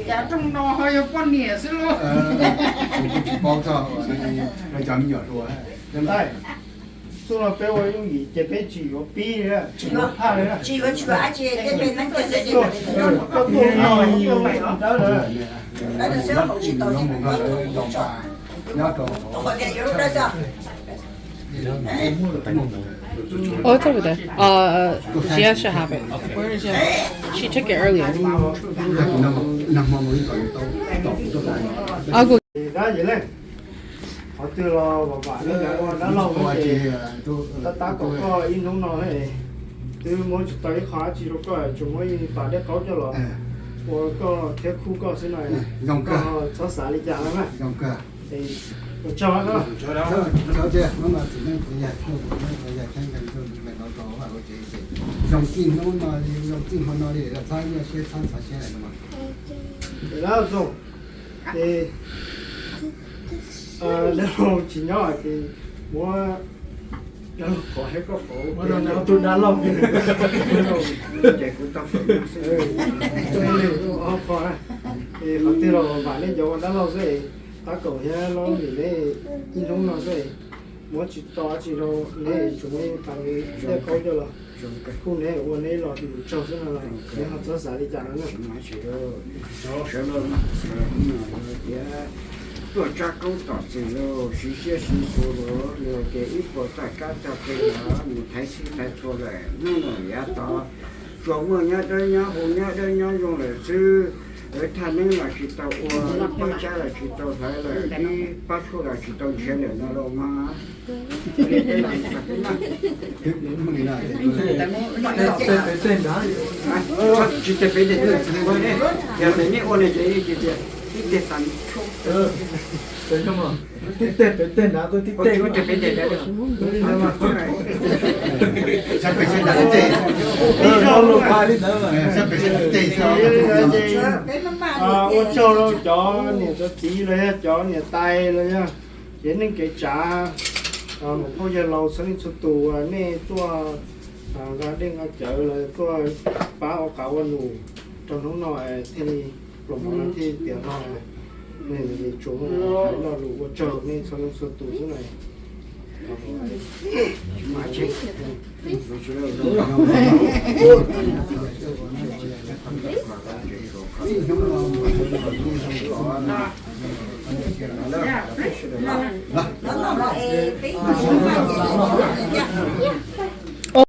Cas rooj no ho yog poj niam xwb lauj. Tsis paub txog cov me nyuam hluas. Xub no peb ua yooj yim ces peb tsis yuav pib, tsis yuav phaj li. Koj tuaj no koj tuaj mus dawb lawm. Oh, it's over there. Uh, she has to have it. Where is she? She took it earlier. I'll go. Dab yim leej, qhov twg los vam vam nej ua dab laug ces tab tab kom koj ib hnub no, twb muab tsis tau ib qho dab tsi rau koj, tsuas muab ib pas dej qaub coj los ua koj thiab khub koj xwb no, koj txhob xav li cas no na. Ua tsaug. Zoo txij hnub no li, zoo txij hmo no li, txhob nyuaj siab txhob ntxhov siab lawm no. Ces dab laug tsis nyob ces muab dab laug qhov thiab koj qhov ua tus dab laug. Ces kuv tau ob qho na. Es qhov twg los vam nej cov ua dab laug xwb es tab kaum thiab lub ntim nej ib hnub no xwb es muab tsis tau dab tsi rau nej, tsuas muab ib pas dej qaub coj los kuj neb ua neb los tus tsaug xwb no los neb ho txhob xav li cas no na. Sawv daws tias tuaj tsab koob tom txwm los siv siab siv xus los yog tias ib puas txaj kab txaj pe los mus thaiv txhij thaiv txhua lawm, hnub no yav tod tsuas muaj nyob dawb nyob huv nyob dawb nyob zoo lawm xwb. Lawv thaj neeb los tsis tau ua, pab tsab los tsis tau hlawv lawm, ib pab tshuaj los tsis tau nrhiav lawm no los mas. Tsis tes pem tes, yog tias nej ua li ces tib teg tas, tib teg pem teg nrad, tib teg pem teg, ua tsaug rau cov niam cov txiv los yog cov niam tais los yog tsev neeg kev tsav, muam phauj yawg laus txhua leej txhua tus, nej tuaj nqa dej nqa cawv los tuaj pab ua qav ua num rau hnub no thiaj li pluas mov no thiaj tiav no. Tsuas muaj lo lus ua tsaug nej txhua leej txhua tus xwb na.